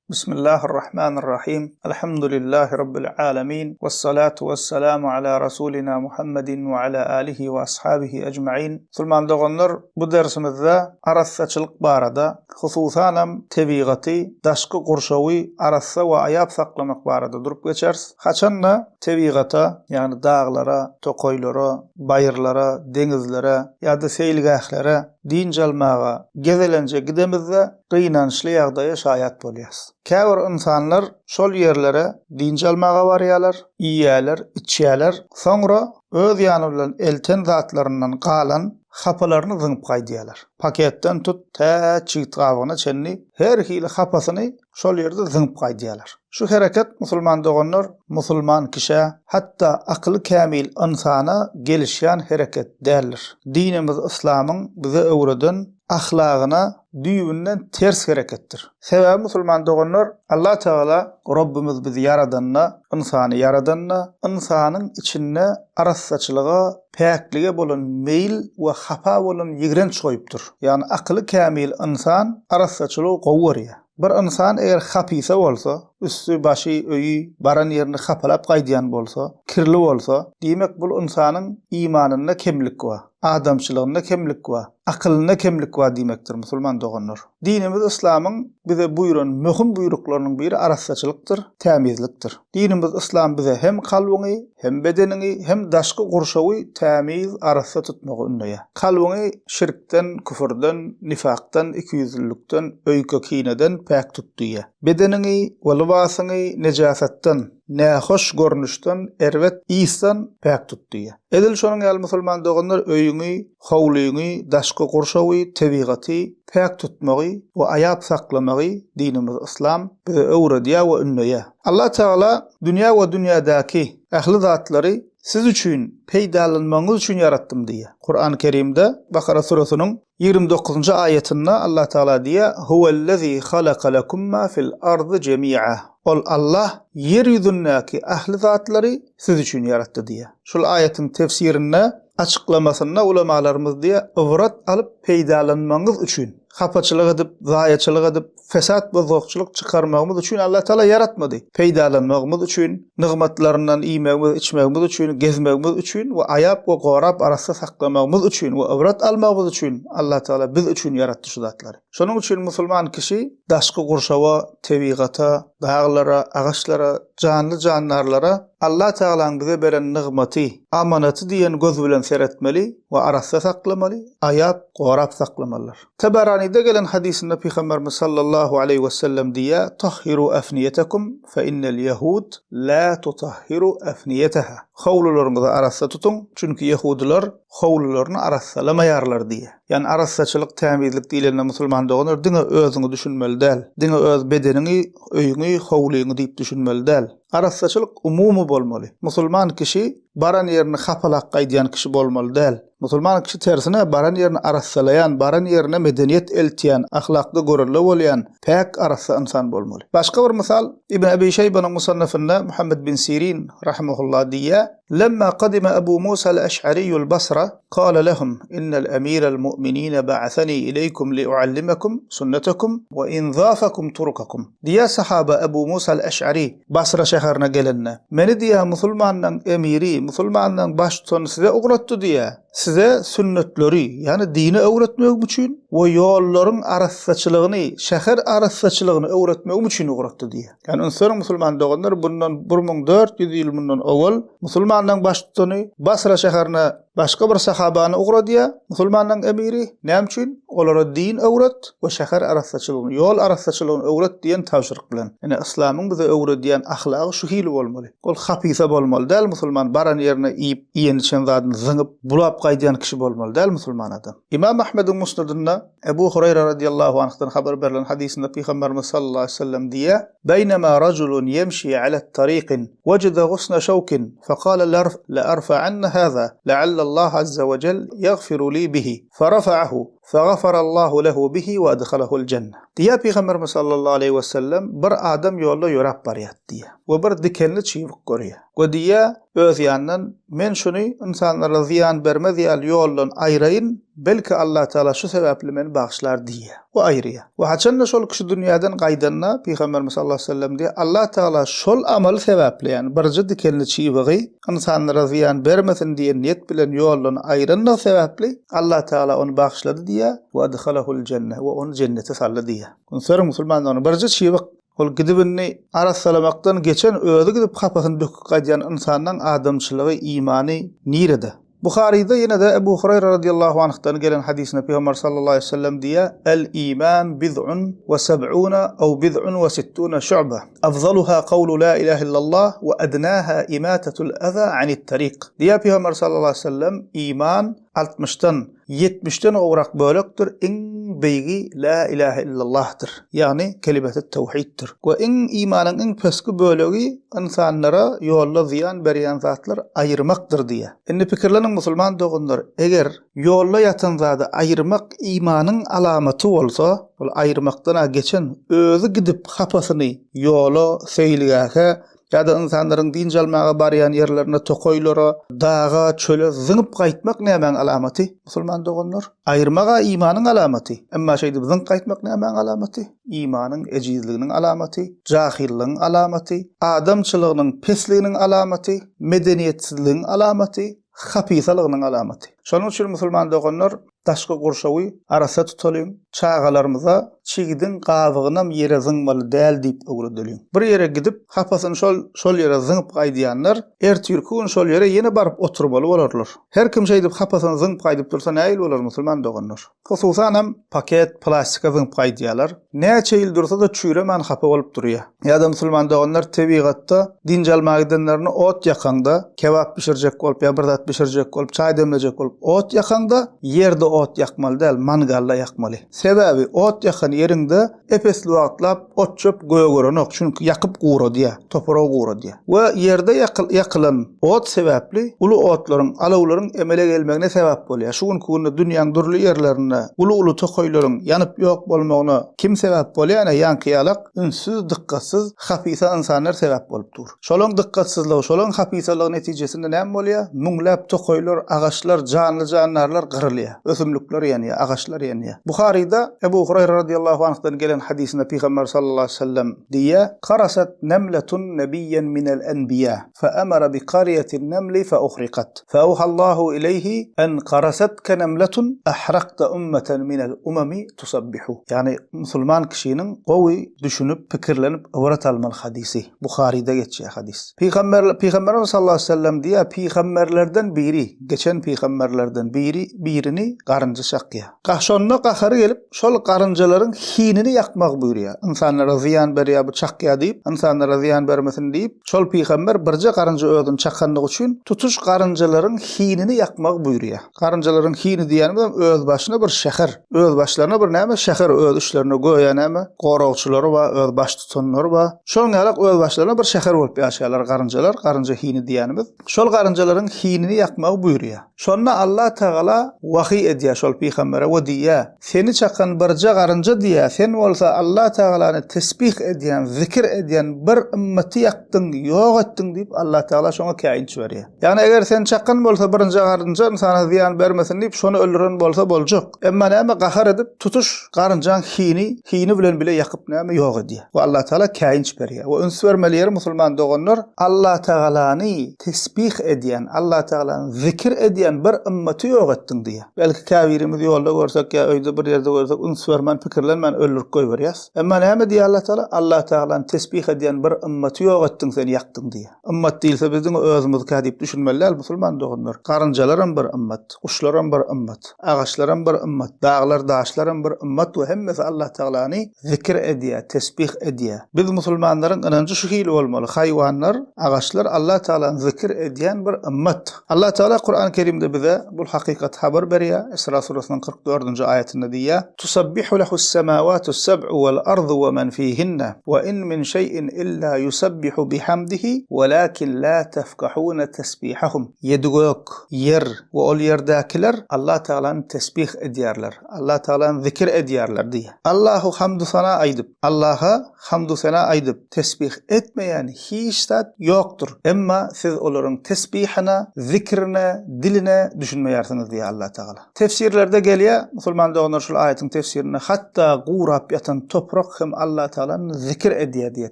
Bismillahir-Rahmanir-Rahim. Elhamdülillahi Rabbil alemin. Vessalatu vesselamu ala Rasulina Muhammedin we ala alihi we ashabihi ecmain. Musulman doganlar, bu dersimizde arassaçylyk barada, hususanam tebigaty, daşky gurşawy arassa we aýap saklamak barada durup geçeris. Haçanda tebigata, ýagny daglara, tokaýlara, baýyrlara, deňizlere ýa-da seýilgählere dynç almaga, gezelenje gidemizde gynançly ýagdaýa şaýat bolýarys. Käbir ynsanlar şol ýerlere dynç almaga barýarlar, iýýärler, içýärler, soňra öz ýany bilen elten zatlaryndan galan hapalaryny zyňyp gaýdýarlar. Paketden tut, tä çigit gabygyna çenli her hili hapasyny şol ýerde zyňyp gaýdýarlar. Şu hereket musulman doganlar musulman kişä, hatda akyly kämil ynsana gelişýän hereket däldir. Dinimiz yslamyň bize öwreden ahlagyna düýbünden ters hereketdir. Sebäbi musulman doganlar Allah Tagala Robbimiz bizi ýaradanda, ynsany ýaradanda, ynsanyň içinde arassaçylyga, päklige bolan meýil we hapa bolan ýigrenç goýupdyr. Ýagny akyly kämil ynsan arassaçylygy gowy görýär. Bir ynsan eger hapysa bolsa, üsti, başy, öýi, baran ýerini hapalap gaýdýan bolsa, kirli bolsa, diýmek bul ynsanyň imanynda kemlik bar, adamçylygynda kemlik bar, akylynda kemlik bar diýmekdir musulman doganlar. Dinimiz yslamyň bize buýran möhüm buýruklarynyň biri arassaçylykdyr, tämizlikdir. Dinimiz yslam bize hem kalbyňy, hem bedeniňi, hem daşky gurşawy tämiz, arassa tutmagy ündeýär. Kalbyňy şirkden, küfürden, nifakdan, ikiýüzlülikden, öýke-kineden päk tut diýýär. Bedeniňi we lybasyňy nejasatdan, nähoş görnüşden, erbet ysdan päk tut diýýär. Edil şonuň ýaly musulman doganlar öýüňi, howlyňy, daşky gurşawy, tebigaty päk tutmagy we aýap saklamagy dinimiz yslam bize öwredýär we ündeýär. Allah Tagala dünýä we dünýädäki ähli zatlary siz üçin peýdalanmagyňyz üçin ýaratdym diýýär. Kurany Kerimde Bakara süresiniň 29-njy aýatynda Allah Tagala diýýär, Huwellezî halaka lekum mâ fil ardy jemî'a. Ol Allah ýer ýüzündäki ähli zatlary siz üçin ýaratdy diýýär. Şul aýatyň tefsirinde Açyklamasynda ulamalarymyz diýýär, Ybrat alyp peýdalanmagyňyz üçin, hapaçylyk edip, zaýaçylyk edip, fesat bozgakçylyk çykarmagymyz üçin Allah Tagala ýaratmady. Peýdalanmagymyz üçin, nygmatlaryndan iýmegimiz, içmegimiz üçin, gezmegimiz üçin we aýap we gorap arassa saklamagymyz üçin we ybrat almagymyz üçin Allah Tagala biz üçin ýaratdy şu zatlary. Şonuň üçin musulman kişi daşky gurşawa, tebigata, daglara, agaçlara, janly-jandarlara Allah Tagalaň bize beren nygmaty, amanaty diýen göz bilen seretmeli we arassa saklamaly, aýap, gorap saklamalydyr. Tabaranyda gelen hadysynda Pygamberimiz sallallahu aleýhi wesellem diýýär, Tahhiru afniýetekum fe innel ýehud la tutahhiru afniýeteha. Howlularyňyzy arassa tutuň, çünki ýehudylar howlularyny arassalamaýarlar diýýär. Ýagny arassaçylyk, tämizlik diýlende musulman doganlar diňe özüňi düşünmeli däl. Diňe öz bedeniňi, öýüňi, howlyňy diýip düşünmeli däl. Arassaçylyk umumy bolmaly. Musulman kişi baran ýerini hapalap gaýdýan kişi bolmaly däl. Musulman kişi tersine baran ýerini arassalaýan, baran ýerine medeniýet eltýän, ahlakda görelde bolýan, päk arassa ynsan bolmaly. Başga bir mysal, Ibn Ebi Şeýbanyň Musannafynda Muhammed bin Sirin rahimehullah diýýär, Lemma kadime Ebu Musa'l Eş'ariyyul Basra, kâle lehum, innel emirel mu'minine ba'athani ileykum liuallimekum sünnetekum we inzâfekum turukakum. Diýýär sahaba Ebu Musa'l Eş'ari Basra şäherine gelende, Meni diýýär musulmanlaň emiri, musulmanlaň baştutany size ugratdy diýýär. Size sünnetleri, ýagny dini öwretmegim üçin we ýollaryň arassaçylygyny, şäher arassaçylygyny öwretmegim üçin ugratdy diýýär. Ýagny üns beriň musulman doganlar, bundan 1400 ýyl mundan owal musulmanlaryň baştutany Basra şäherine başga bir sahabany ugradýar, musulmanlaryň emiri, näme üçin? Olara din öwret we şäher arassaçylygyny, ýol arassaçylygyny öwret diýen tabşyryk bilen. Ine, yslamyň bize öwredýän ahlagy şu hili bolmaly. Ol hapysa bolmaly däl musulman, baran ýerine iýip, iýen-içen zadyny zyňyp, bulap gaýdýan kişi bolmaly däl musulman adam. Ymam Ahmediň Musnadynda Ebu Hureýre radiýallahu anhdan habar berlen hadysynda Pygamberimiz sallallahu aleýhi we sellem diýýär, Beýnema rajulun ýemşi ala tariqin, wejede gusna şawkin, fekale learfa'anna haza, leallallaha azza we jel ýagfiru li bihi, ferafa'ahu. Fegafarallahu lehu bihi we adhalahul jenne. Diýýär Pygamberimiz sallallahu aleýhi we sellem, bir adam ýolda ýöräp barýar diýýär we bir dikenli çybyk görýär we diýýär öz ýanyndan, men şuny ynsanlara zyýan bermez ýaly ýoldan aýraýyn, belki Allatagala şu sebäpli meni bagyşlar diýýär we aýyrýar. We haçanda şol kişi dünýäden gaýdanda Pygamberimiz sallallahu aleýhi we sellem diýýär, Allatagala şol amaly sebäpli, ýagny birje dikenli çybygy ynsanlara zyýan bermesin diýen niýet bilen ýoldan aýrandygy sebäpli, Allah Tagala ony bagyşlady diýýär, we adhalahul jenne, we ony jennete saldy diýýär. Üns beriň musulmanlar, birje çybyk, ol gidip indi arassalamakdan geçen özi gidip hapasyny döküp gaýdýan ynsandan adamçylygy, imany nirede? Buharyda ýene-de Ebu Hureyre radiýallahu anhdan gelen hadysynda Pygamber sallallahu aleýhi we sellem diýýär, El-iman bid'un we seb'una aw bid'un we sittuna şu'ba. Afzaluha kawlu la ilahe illallah we adnaha imatatul aza anit tarik. Diýýär Pygamber sallallahu aleýhi we sellem, iman altmyşdan, ýetmişden gowrak bölekdir, iň beýigi la ilahe illallahdyr, ýagny kelimetit tawhiddir. We iň imanyň iň peski bölegi ynsanlara ýolda zyýan berýän zatlar aýyrmakdyr diýýär. Indi pikirleniň musulman doganlar, eger ýolda ýatan zady aýyrmak imanyň alamaty bolsa, ol aýyrmakdan-a geçen, özi gidip hapasyny ýola, seýilgähe ýa-da ynsanlaryň dynç almaga barýan ýerlerine, tokaýlara, daga, çöle zyňyp gaýtmak nämäň alamaty, musulman doganlar? Aýyrmak-a imanyň alamaty, emma şeýdip zyňyp gaýtmak nämäň alamaty? Imanyň ejizliginiň alamaty, jahyllygyň alamaty, adamçylygynyň pesliginiň alamaty, medeniýetsizligiň alamaty, hapysalygynyň alamaty. Şonuň üçin musulman doganlar daşky gurşawy arassa tutalyň, çagalarymyza çigidiň gabygynam ýere zyňmaly däl diýip öwredeliň. Bir ýere gidip, hapasyny şol şol ýere zyňyp gaýdýanlar ertirki gün şol ýere ýene baryp oturmaly bolarlar. Her kim şeýdip hapasyny zyňyp gaýdyp dursa nähili bolar musulman doganlar? Hususanam paket, plastika zyňyp gaýdýarlar. Näçe ýyl dursa-da çüýremän hapa bolup durýar. Ýa-da musulman doganlar tebigatda dynç almaga gidenlerinde ot ýakaňda, kebap bişirjek bolup ýa bir zat bişirjek bolup, çaý demlejek bolup ot ýakaňda, ýerde ot ýakmaly däl, mangalda ýakmaly. Sebäbi ot ýakan ýeriňde Ep-esli wagtlap ot-çöp gögerenok, çünki ýakyp guradýar, topragy guradýar. We ýerde ýakylan ot sebäpli uly otlaryň, alawlaryň emele gelmegine sebäp bolýar. Şu günki günde dünýäň dürli ýerlerinde uly-uly tokaýlaryň ýanyp ýok bolmagyna kim sebäp bolýar? Ine, ýaňky ýalak ünssüz, dykgatsyz, hapysa ynsanlar sebäp bolup dur. Şolaň dykgatsyzlygy, şolaň hapysalygy netijesinde näme bolýar? Müňläp tokaýlar, agaçlar, janly-jandarlar gyrylýar. Ösümlikler ýanýar, agaçlar ýanýar. Buharyda Ebu Huraýra radiýallahu anhdan gelen hadysynda Pygamber sallallahu aleýhi we sellem diýýär, Karasat nemletun nebiyyen minel enbiýa, fe emere bi karýetin nemli fe uhrikat. Fe awhallahu ileýhi en karasatke nemletun ahrakta ummeten minel umami tusabbihu. Ýagny musulman kişiniň gowy düşünip, pikirlenip ybrat almaly hadysy. Buharyda geçýär hadys. Pygamber Pygamberimiz sallallahu aleýhi we sellem diýýär, pygamberlerden biri, geçen pygamberlerden biri birini garynja çakýar. Gah şonda gahary gelip, şol garynjalaryň hinini ýakmagy buýurýar. Ynsanlara zyýan berýär bu çakýar diýip, ynsanlara zyýan bermesin diýip, şol pygamber birje garynja özüni çakanlygy üçin tutuş garynjalaryň hinini ýakmagy buýurýar. Garynjalaryň hini diýýänimizem özbaşyna bir şäher. Özbaşlaryna bir näme şäher öz işlerine göýä näme goragçylary bar, öz baştutanlary bar. Şonuň ýalak özbaşlaryna bir şäher bolup ýaşaýarlar garynjalar, garynja hini diýýänimiz. Şol garynjalaryň hinini ýakmagy buýurýar. Şonda Allah Tagala wahyý edýär şol pygambere we diýýär, Seni çakan birje garynja diýýär, sen bolsa Allah Tagalany tesbih edýän, zikir edýän bir ymmaty ýakdyň, ýok etdiň diýip Allah Tagala şoňa käýinç berýär. Ýagny eger seni çakan bolsa birinji garynja ynsana zyýan bermesin diýip şony öldüren bolsa boljak. Emma näme gahar edip tutuş garynjaň hini hini bilen bile ýakyp näme ýok edýär. We Allah Tagala käýinç berýär. We üns bermeli ýeri musulman doganlar Allah Tagalany tesbih edýän Allah Tagalany zikir edýän bir ymmaty ýok etdiň diýýär. Belki käbirimiz ýolda görsek ýa öýde bir ýerde görsek üns bermän pikirlenmän öldürip goýberýäs. Emma näme diýýär Allah Tagala? Allah Tagalany tesbih edýän bir ymmaty ýok etdiň sen ýakdyň diýýär. Ymmat diýilse biz diňe özümizkä diýip düşünmeli däl musulman doganlar. Garynjalaram bir ymmat, guşlaram bir ymmat, agaçlaram bir ymmat, daglar daşlaram bir ymmat we hemmesi Allah Tagalany zikir edýär, tesbih edýär. Biz musulmanlaryň ynanjy şu hili bolmaly, haýwanlar, agaçlar Allah Tagalany zikir edýän bir ymmat. Allah Tagala Kurany Kerimde bize bul hakykaty habar berýär. Isra surasynyň 44-nji aýatynda diýýär, Tusabbihu lehus-semawatus-seb'u wal-ardu we men fihinne, we in min şeý'in illa yusabbihu bihamdihi, welakin la tefkahune tesbihahum. Ýedi gök, ýer we ol ýerdäkiler Allah Tagalany tesbih edýärler, Allah Tagalany zikir edýärler diýýär. Allahu hamdu-sena aýdyp, Allaha hamdu-sena aýdyp, tesbih etmeýän hiç zat ýokdur. Emma siz olaryň tesbihine, zikrine, diline düşünmeýärsiňiz diýýär Allah Tagala. Tefsirlerde gelýär, musulman doganlar şul aýatyň tefsirinde hatda gurap ýatan toprak hem Allah Tagalany zikir edýär diýýär,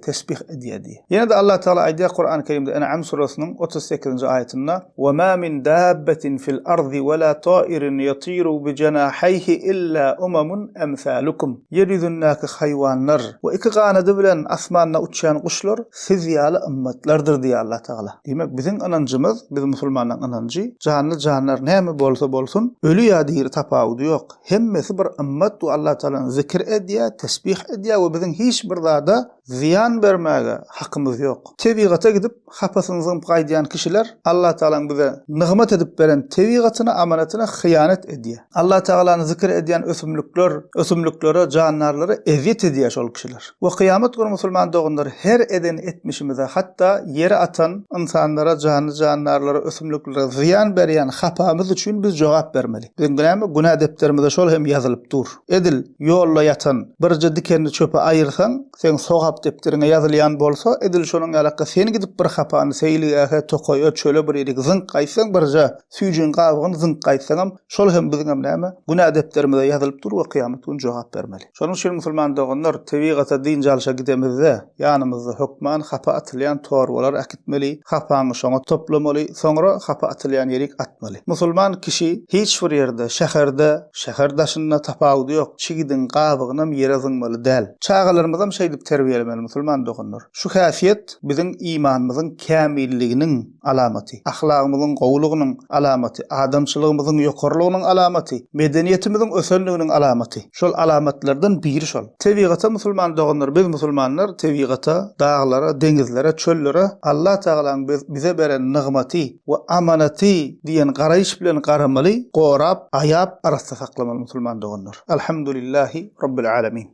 tesbih edýär diýýär. Ýene-de Allah Tagala aýdýar Kurany Kerimde En'am surasynyň 38-nji aýatynda, Wa ma min dabbetin fil ardy we la tairin yatiru bi jenaheýhi illa umamun emsalukum. Ýer ýüzündäki haýwanlar we iki ganady bilen asmanda uçýan guşlar siz ýaly ymmatlardyr diýýär Allah Tagala. Diýmek, biziň ynanjymyz, biz musulmanlaryň ynanjy, janly-jandar näme bolsa bolsun, öli ýa diri tapawudy ýok. Hemmesi bir ymmat we Allah Tagalany zikir edýär, tesbih edýär we biziň hiç bir zada zyýan bermäge hakymyz ýok. Tebigata gidip, hapasyny zyňyp gaýdýan kişiler Allatagalaň bize nygmat edip beren tebigatyna, amanatyna hyýanat edýär. Allatagalany zikir edýän ösümlikler, ösümliklere, jandarlara ezýet edýär şol kişiler. We kyýamat güni musulman doganlar her eden etmişimize hatda ýere atan ynsanlara, janly-jandarlara, ösümliklere zyýan berýän hapamyz üçin biz jogap bermeli. Biziň näme günä depderimize şol hem ýazylyp dur. Edil ýolda ýatan birje dikenli çöpi aýyrsaň, seň sogap depderiňe ýazylýan bolsa, edil şonuň ýalakka sen gidip bir hapany seýilgähe, tokaýa, çöle bir ýerik zyňk gaýtsaň, birje süýjüň gabygyny zyňk gaýtsaňam, şol hem biziňem näme, günä depderimize ýazylyp dur we kyýamat güni jogap bermeli. Şonuň üçin musulman doganlar, tebigata dynç alşa gidemizde, ýanymyzda hökman hapa atylýan torbalar äkitmeli, hapaňy şoňa toplamaly, soňra hapa atylýan ýerik atmaly. Musulman kişi hiç bir ýerde, şäherde, şäher daşynda tapawudy ýok, çigidiň gabygynam ýere zyňmaly däl. Çagalarymyzam şeýdip terbiýelemeli musulman doganlar. Şu häsiýet biziň imanymyzyň kämilliginiň alamaty, ahlagymyzyň gowulygynyň alamaty, adamçylygymyzyň ýokarylygynyň alamaty, medeniýetimiziň ösenliginiň alamaty. Şol alamatlardan biri şol. Tebigata musulman doganlar biz musulmanlar tebigata, daglara, deňizlere, çöllere Allah Tagalaň bize beren nygmaty we amanaty diýen garaýyş bilen garamaly, gorap, aýap, arassa saklamaly musulman doganlar. Alhamdulillahi Rabbil Alemin.